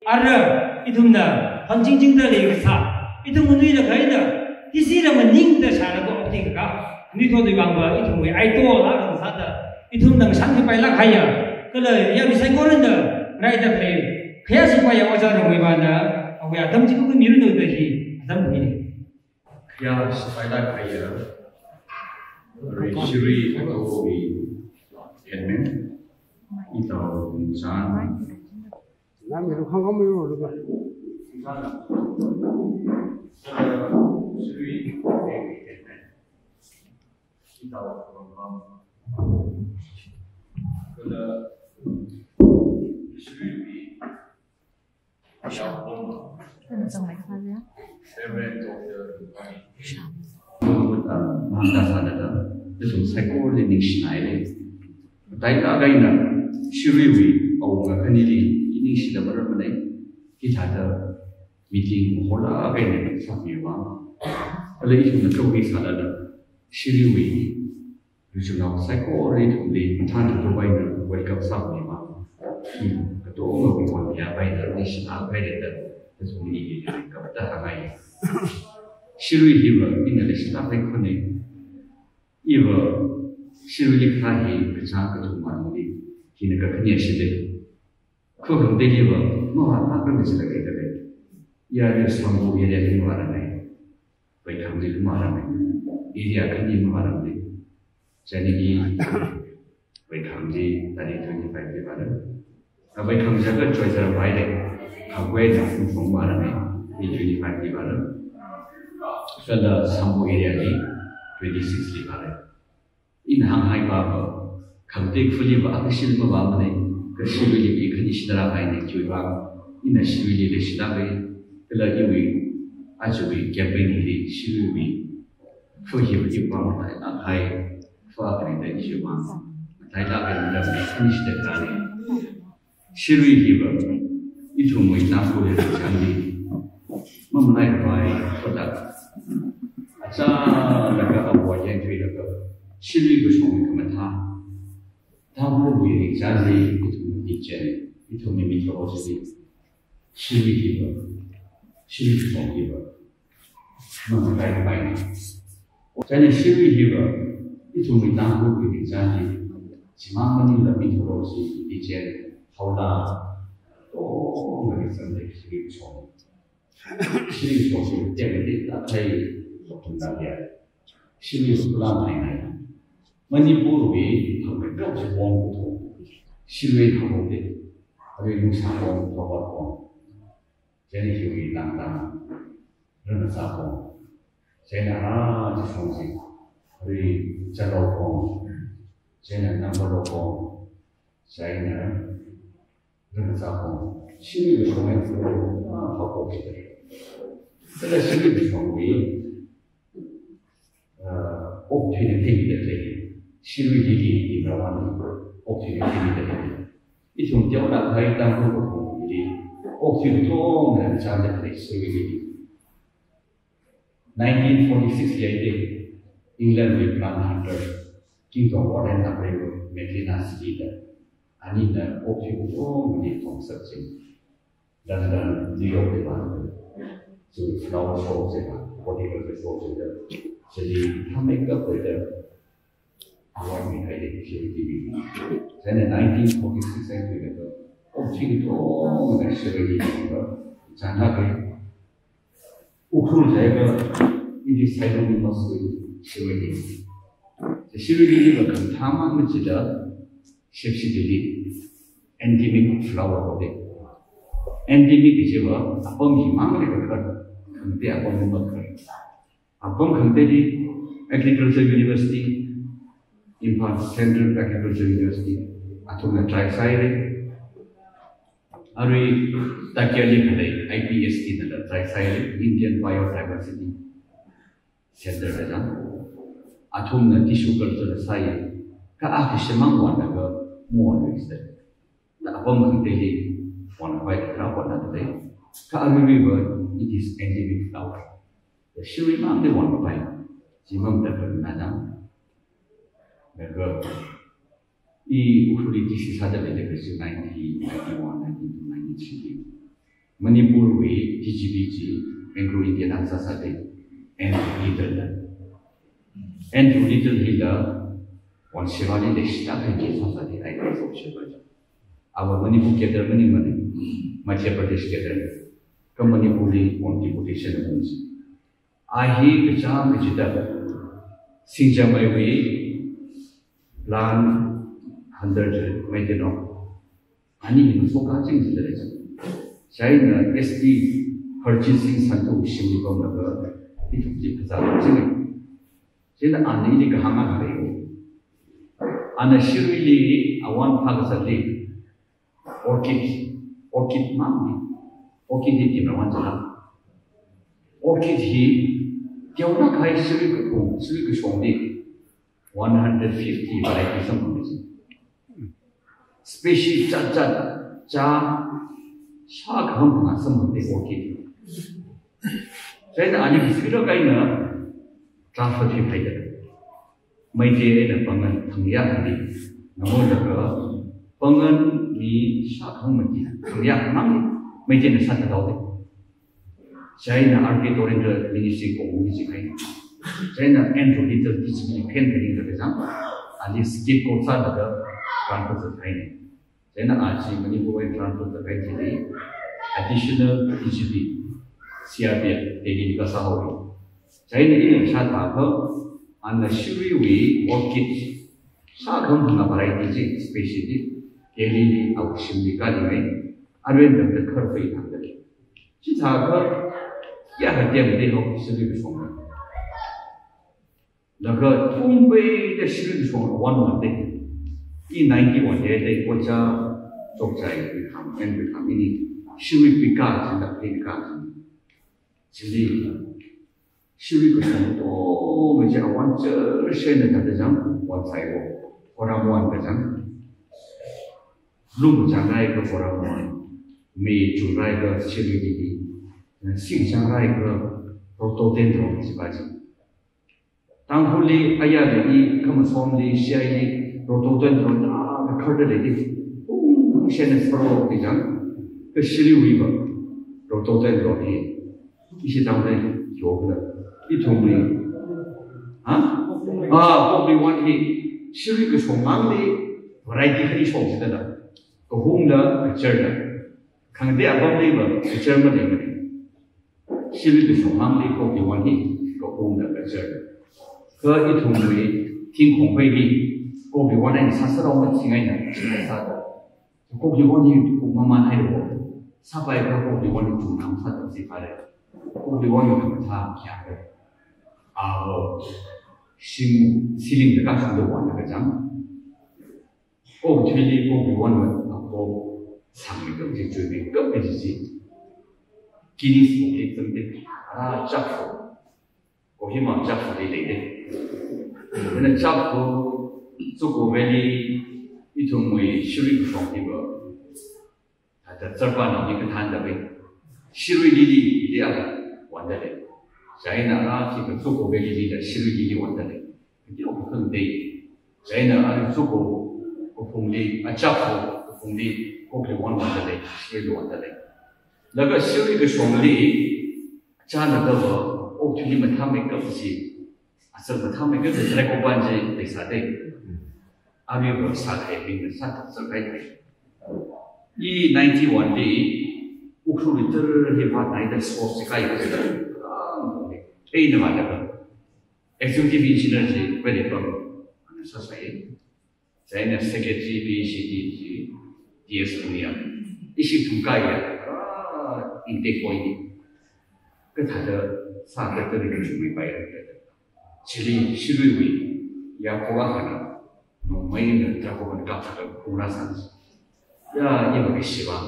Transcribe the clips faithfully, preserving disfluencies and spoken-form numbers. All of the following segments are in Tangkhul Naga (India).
Ara, ithumna, hangchingchingda leikasā, ithum manuila khaida, tisila maningda shālaga okti kaka, nuithotwui vangva, ithumwui idol akha sāda, ithumna shangkhipailāk kahaiya, kala yāmi saikorana, raida khalei, khayā sipaiya ojā Rongmeivana, awui atam chi khuimiranu da hi, atam khuini. Khayā sipailāk kahaiya, Rishiri Ato wui headman, Itao Ningchan, Mangda sāda da, ithum saikorali ningshinaile. Matailāk eina, Shiriwui awunga khanili, ningshida maramane, hithāda meeting maholāk eina sāmiva. Kala ithumna tokhui sālala, Shiriwui, Ruichinao saikorali ithumli, mathān thupai eina, welcome sāmiva. Hi, katongawui wonyapai eina, ningshilāk haida, ithumli hi, kapta hāngngai. Shirui hiva, ina leishilāk hai khone. Iva, Shiruili kha hi, kachāng kathum maningli, hina kakhane shile. Kha khangateiliva, mavātphalākmana chila kaida lei. Iya, iya Sangho area li mavātranei. Veikhangli mavātranei. Area khani mavātranei. Chieina i Veikhangli tarik twenty-five li vātranei. A Veikhang jiakha Choijaram vaile. Khakwui na Phungshong vātranei. I twenty-five li vātranei. Kala Sangho area li twenty-six li vātranei. Ina hānghaipa va, khangatei khuliva akha shil mavāmane, kha Shiruili i khani shidara kaine chiwui vang, ina Shiruili leishilāke, kala iwui, ajawui campaign hili Shiruiwui, kha hiva iwui vang matailāk hai, kha akhane da iwui vang, matailāk hai da khani shida kane. Shirui hiva, ithumwui Tangkhul ringchāli, mamalai khavai khuda, achālakha āwo yangthuilaga, Shirui kashongwui khamathā, Tangkhulwui ringchāli, ithumwui chen, ithumwui mythology li, Shirui hiva, Shirui kashong hiva, mamalai khavai. Chieina Shirui hiva, ithumwui Tangkhulwui ringchāli, chimang maningla mythology, legend, haola, tongda ringchāli Shirui kashong. Shirui kashong hi tekmateilāk hai, kashong da ya. Shirui kashong la mai ngai. Manipurwui, hangkateo chi pong kathum. Shirui kashong de. Arui Nungsāpong, Thawatpong. Chieina hiwui langtang, Rangazapong. Chieina a, chi shong chi, Ri Chalaopong. Chieina Nambalopong. Chieina Rangazapong. Shirui kashong eina, a, Phapong chi. Kala Shirui kashongwui, uh, okthuina theimida lei. Shirui lili hi rawan okthuina theimida lei. Ithum teolāk hai Tangkhul kaphungli okthui katonga chānda lei Shirui lili. Nineteen forty-six li England wui plant hunter, King Tom Warden apreiva Maclean City da. Anina okthui katongana thongsak ching. London, New York li vāda. So flower show jiakha, horticulture show jiakha. Chili, thāmeikap jiakha, award mihaida Shirui lili. Chieina nineteen forty-six li khuilaga, okthui katongana Shirui lili va, chānda khalei. Ukhrul jiakha, it is synonymous with Shirui lili. Shirui lili va khamathā mang machida, Shepshi lili, endemic flower hode. Endemic jiva, apam himangli kakhar, khangatei apam makhar. Apam khangateili, Agriculture University, Imphal Central Agriculture University, athumna try sāhaire. Arui Takyali khalei, I B S T nala try sāhaire, Indian Biodiversity Center da zang. Athumna tissue culture sāi, kha akha shimang wanlaga mawonluisai. Da apam khangateili wanpai da kharā wanna da lei. Kha aruiruiva, it is endemic flower. Da Shirui mangli wanpai. Chimang da kharā na zang. Laga, i Ukhrulli TC sāda leida khalei nineteen ninety-one, nineteen ninety-three li. Manipurwui D G P chi Andrew Little na sāsāda, Andrew Little na. Andrew Little hila Won Shirali leishi tākha chi sāsāda, I P S officer pa chi. Ava Manipur cadre maningmana, Madhya Pradesh cadre. Kha Manipurli on deputation na ungsi. A hi kachāng kachida, Singjameiwui plan hunter chi, maitino. Ani hi masokaching jida lei chi. Chieina S P Harjit Singh Sandhu shimli pamlaga, ithum chi phazā ching. Chieina ani ili kahāng akha lei. Ana Shiruili awon phākazatli orchid, orchid mang ni. Orchid hi tim rawan jala. Orchid hi teonao kahai Shirui kaphung, Shirui kashongli one hundred fifty variety samphang chi. Species chat chat, cha, shākha hangphangā samphangda orchid. Chieina ani Shirui kaina transfer thuihaida. Meitei eina Pangal thangya hili namo laga, Pangal mi shākha hangmati thangya mang Meiteina sāthathaoda. Chieina R K Torindra Ministry kong mi chi kai. Chieina Andrew Little teaching ni phen phen ni laga jang, ali scapegoat sālaga transfer zathaina. Chieina a chi Manipurwui transfer zatkahai chili additional D G P, C R P F, Delhili kasā haowa. Chieina ina shātha kha, ana Shiruiwui orchid shākha hangphangā variety chi, species chi, Delhili awui shimli kāli ngai, arui tangda kharfei tangda lei. Chithākha, ya ha tiam de ho, Shirui kashong. Laga thumpeida Shirui kashong awon mate. I ninety-one year de, Ojā Chokchai Bikram, N Bikram ini Shirui pika, chinda pika. Chili Shirui kashong to, meji awon char shena kata jang, won saiwo. Koram won kajang. Lum jang rai ka koram won. Mei chung rai ka Shirui didi. Sing jang rai ka rhododendron jiba ji. Tangkhulli, ayarli, khamasomli, shiaili, rhododendron, ah, kharda lei di. Ung, shena sparrow di jang. Ka Shiruiwui ba. Rhododendron hi. Ishi tangda yokla. Ithumli. Ha? Ah, Kokliwon hi. Shirui kashong mangli variety khani shong sida da. Kahungla, kacharla. Khangatei apamli ba, kachar maleimana. Shirui kashong mangli Kokliwon hi, kahungla kachar. Kha ithumwui thingkhong pheili, Kokliwon eina sāsārao mathing eina, sāda. Kokliwon hi kuk maman hailo. Sāpai kha Kokliwon hi chungkha sāda si phare. Kokliwon hi kamathā kya kha. Awo, shim, ceiling da kashungda won kajang. Okathuili Kokliwon va, ako, sangmeikap chi, chuimeikap chi chi. Guinness Book li zangda, ara chapful. Kohima chapful li leida. Ana chapful, Tsoko Valley, ithumwui Shirui kashong hiva. Thāda zarpa naoli kathānda ve. Shirui lily, lily a wonda lei. Chieina a khi ka Tsoko Valley lily da Shirui lily wonda lei. Kadi o kang dei. Chieina a Tsoko kaphungli, a chapful kaphungli, Kokliwon wonda lei, Shirui wonda lei. Laga Shirui kashongli, chāna kava, okathuili mathāmeikap chi, azak mathāmeikap chi, Dracopan chi, leisāda. Arui va sākhaibingna sāthatser kahai. I ninety-one li, Ukhrul li tara hi vātnaida sports chi kai kajida. Ah, eina vātlaga. Executive Engineer chi Kwele Pam, ana sāsai. Chieina Secretary P C D chi T S Punia. Ishi thum kaiya, ah, intake point ni. Kathāda sā kathāda ringchumi pai kathāda. Chili Shiruiwui, ya kowa hana, no mai na Dracopan kapta kuna sans. Ya, ima ke shiwa.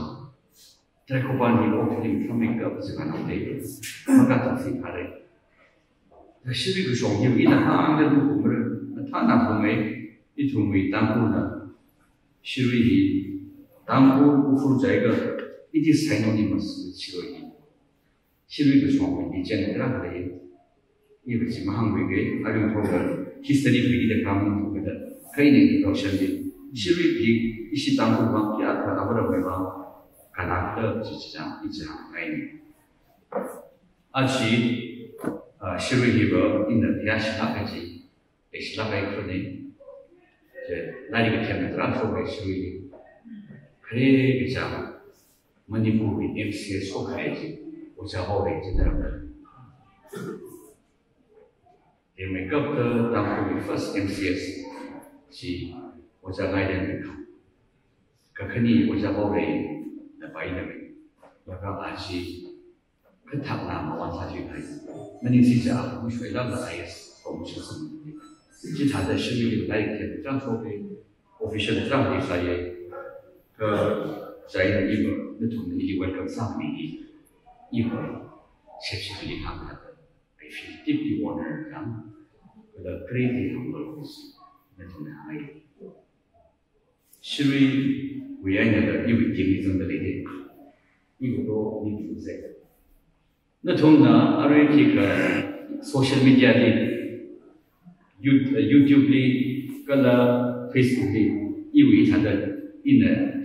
Dracopan ni okathuili mathāmeikap chi kana dei. Maka tasi kare. Shirui kashong hi ina hāngda lukumra, mathāna hāngai, ithumwui Tangkhulna. Shirui hi, Tangkhul Ukhrul jiakha, it is synonymous with Shirui hi. Shirui kashong hi, chen kala kala hi. Iva chi mahāngwui ke, arui thoga, history phi da khamang kada, kaini kashong hi. Shirui hi, ishi Tangkhul vang kayākha avāra mai vang. Kanakta chichang ichang ngai ni. Achi, ah, Shirui hiva ina ya shilak kaji, e shilak ai kuni. Je, lairik kathem na tara shokai Shirui. Khare kachang, Manipur wui M C S shokai ji, Ojā Haorei ji daram. Leimei kapta Tangkhulwui first M C S chi Ojā Ngailen ni kha. Kakhane Ojā Haorei na pai na me. Laga achi kathak na mawan sa chi kai. Maningsi ja, mashwei lam na I S promotion sam. Chithāda Shirui lairik kathem chang shokai, official chang di sāya. Kachina iva, nathumna ili welcome sāmi ni. Iva, shepshi kali hang hāda. I feel deeply honored, yang, kala greatly humbled, nathumna hai. Shirui wui eina da iwui team li zangda lei de. Iva to ni tu se. Nathumna arui khikha social media li, You-, YouTube li, kala Facebook li, iwui thāda ina,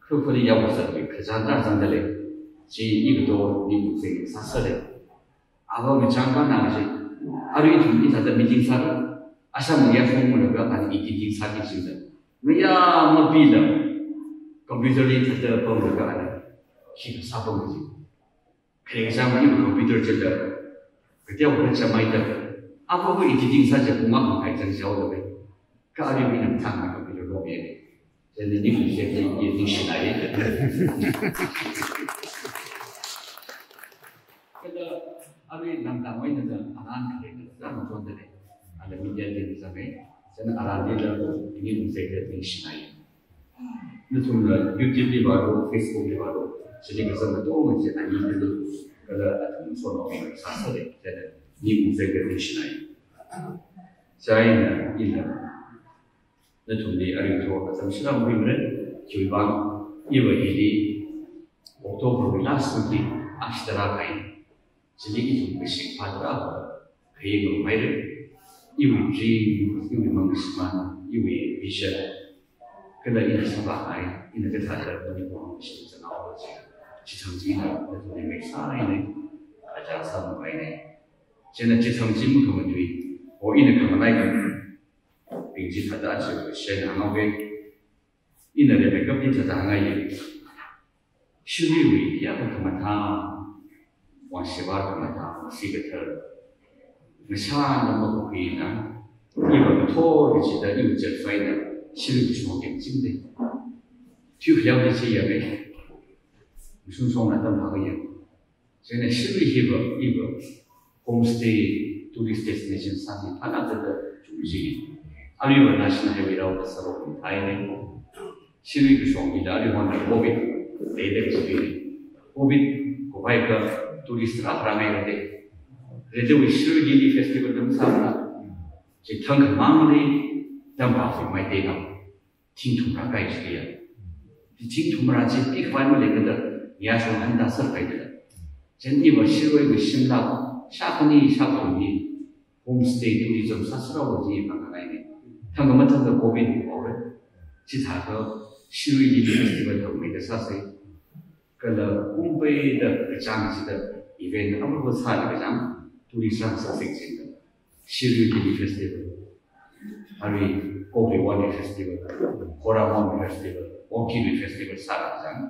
khukhali yao sa wui kachang da zangda lei. Chi iva to ni tu se sāsa lei. Ava ngachang pa na chi, arui ithum hithāda meeting sāra, asam ya phone muna ga ani editing sāki chingda. Ngayā mapila, computer li thāda pamda ga ani, khi sāpam chi. Khare kachang mani computer chila, kateokha chamaida, ava ko editing sā ja pung akha kai chang jao da bai. Ka arui mi nam thang na computer lo be. Chieina ning se ye ningshinai. Kada arui lamdang wui na da aran khare na da machon da lei. Ala media team zangmei. Chieina aran li la ning se ye ningshinai. Nathumna YouTube li vālu, Facebook li vālu. Chili kazang katonga chi ani kali. Kala athum sono sāsa lei. Chieina ning se ye ningshinai. Chieina ina nathumli arui to atam shila mui mre, khiwui vang, iva hili October wui last week li akshitara kai. Chili ithum kashik patra va, khaying ngamhaira. Iwui dream, iwui mangshimān, iwui vision. Kala ina sāvāngai, ina kathāda Manipur mangshim sangao chi. Chithang chi ina, nathumli maisāhaina, aja sāmhaina. Chieina chithang chi makhamatui, o ina khamalai kha. Bing chi thāda chi share na ngau ve. Ina leimei kap ni thāda ngai ye. Shiruiwui ya pa khamathā, Vāshiva khamathā, Vāshi kathar. Ngasha na makupi na, iva kathor chida iva chat fai na, Shirui kashong keng ching de. Tui khayao de chi ya me. Mushung shong na tam ha ya. Chieina Shirui hiva, iva, homestay tourist destination sāsi phāna thāda chungji. Arui va National Highway rao da sarok ni thai ne. Shirui kashong ni da arui hon COVID, lei lei chi ne. COVID ko vai ka tourist ra ra ngai de. Lei lei wui Shirui Lily Festival dam sāna. Chithang khamang ni, dam ba hui mai de na. Thing thumra kai chi ya. Thing thumra chi pi khwan ma le ka da, ya shong han da sar kai da. Chieina iva Shirui wui shimla, shākhani, shākhani, homestay tourism sāsara wa ji ma ka ngai ne. Thang kama thang ka COVID ni ko re. Chithākha Shirui Lily Festival thang mai da sāsai. Kala kum pai da kachang chida event ama ko sāda kachang tourist rang sāsai chida. Shirui Lily Festival, arui Kokri Wan Festival, Khorang Wan Festival, Orchid Festival sāda kachang.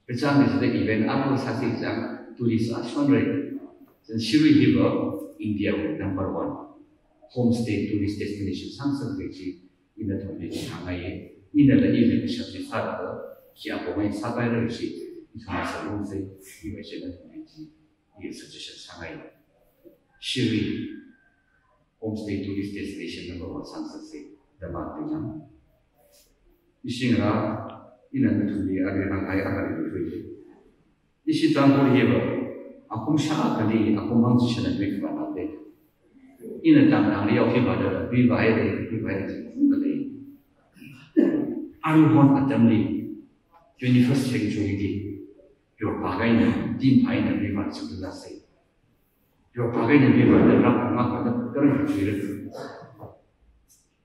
Kachang ni sāda event ama sāsi kachang tourist ashon re. Chieina Shirui hiva India wui number one homestay tourist destination sāngasak de chi. Ina thumli chi hāngai ye, ina la ina kashap chi sāda, khi apong ai sāpai ra chi, ithum sālung se, iva chi ina thumli chi, i suggestion sāngai. Shirui, homestay tourist destination number one sāngasak se, da ma te jang. Ishi ngarā, ina nathumli arui hāngai akha ni hui. Ishi Tangkhul hiva, akum shākhali, akum hang chi shana tui kaba nao de. Ina tang tang li yao hiva da, tui vai de, tui vai de, kum ka de. Arui hon atam li, twenty-first century li, yorpa kaina, tim paina, tui vai chim la se. Yorpa kaina, tui vai da, rak ma ka da, kar chui re.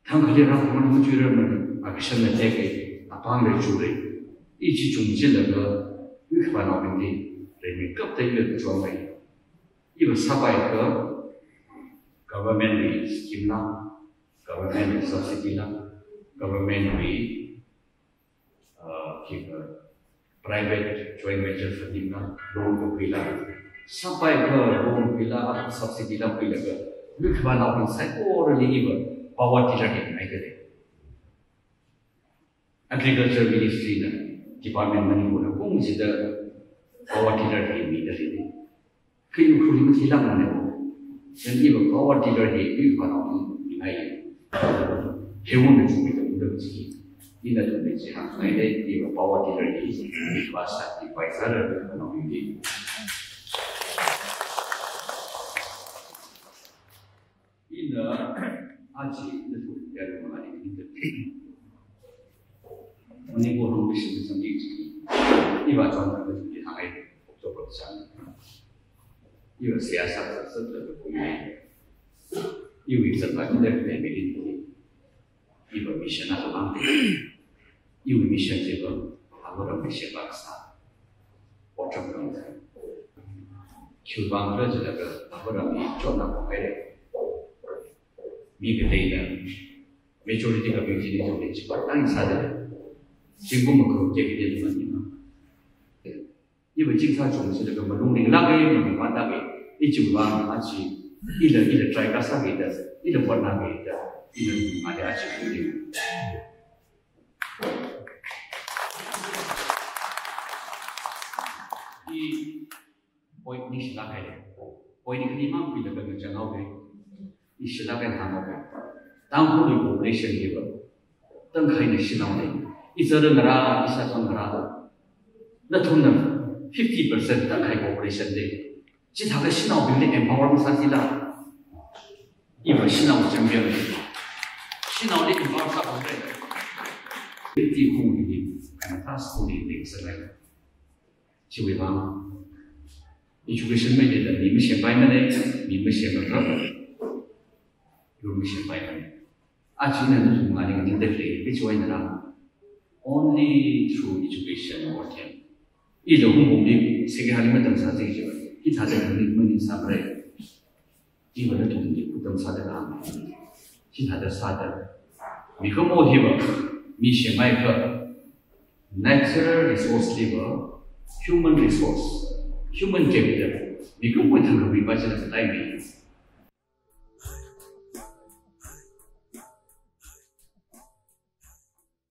Thang khali rak ma chui re ma, akasham na tek e, apang re chui re. I chi chungchilaga, yu khavānaobingli, reimi kapta yu chuang mai. Iva sāpai kha, government wui scheme la, government wui subsidy la, government wui, uh, ki, uh, private joint venture funding la, loan kapila. Sāpai kha loan pila, subsidy la pilaga, yu khavānaobing saikorali iva power tiller hi ngai kare. Agriculture Ministry na department Manipur na kung sida power tiller hi mida lei. Khi Ukhrul li mathilākmana. Chieina iva power tiller hi yu khavānaobing ngai. Hewun na chungmida unda chi. Ina tung chi hāngngai lei iva power tiller hi yu khavā sāda paisāra yu khavānaobingli. Ina aja nathum yarui mangāli ningda. Manipur Home Mission Assembly chi. Iva chon nathumli hāngai October chang. Iva siyasa sāsāda kuinai. Iwui zatva kida kida mirin. Iva mission akha mang. Iwui mission chiva, avāram mission bak sā. Otram kang sā. Khiwuivang khala jilaga, avāram hi chotna kong haira. Mi kateina, majority community li chotna chiva tang sāda. Zingkum makharu kya kya ni ma ni ma. Iva chingsa chungchilaga malung ringlāka, malung vātlāka. I chiwuivang aja, ila, ila try kasāka da, ila vātlāka da, ina mali aja kuli. I point ni shilāka lei. Point ni khani mang pilaga ngachang haoka. I shilāk eina hānghaoka. Tangkhulwui population hiva tangkhaina shanaona. Iza ngarā, isa tang ngarā. Nathumna fifty percent tangkhai population lei. Chithākha shanaobingli empower masāsila. Iva shanao champion lei. Shanaoli empower sāphalei. Fifty hung hi, kana ta school li lei sālei. Chiwuivang, education meida mi mashempaimana, mi mashempaimana, yur mashempaimana. Aja ina nathum mangāli ningda lei, which way na, only through education or can. Ila hungpamli, second hand li matamsā chi chiva, hithāda maning, maningsāmara. Iva nathumli kutam sāda hāng. Chithāda sāda. Mikumo hiva, mi shempai kha, natural resource liva, human resource, human capital. Mikumo thangkha mi pa chila satai mi.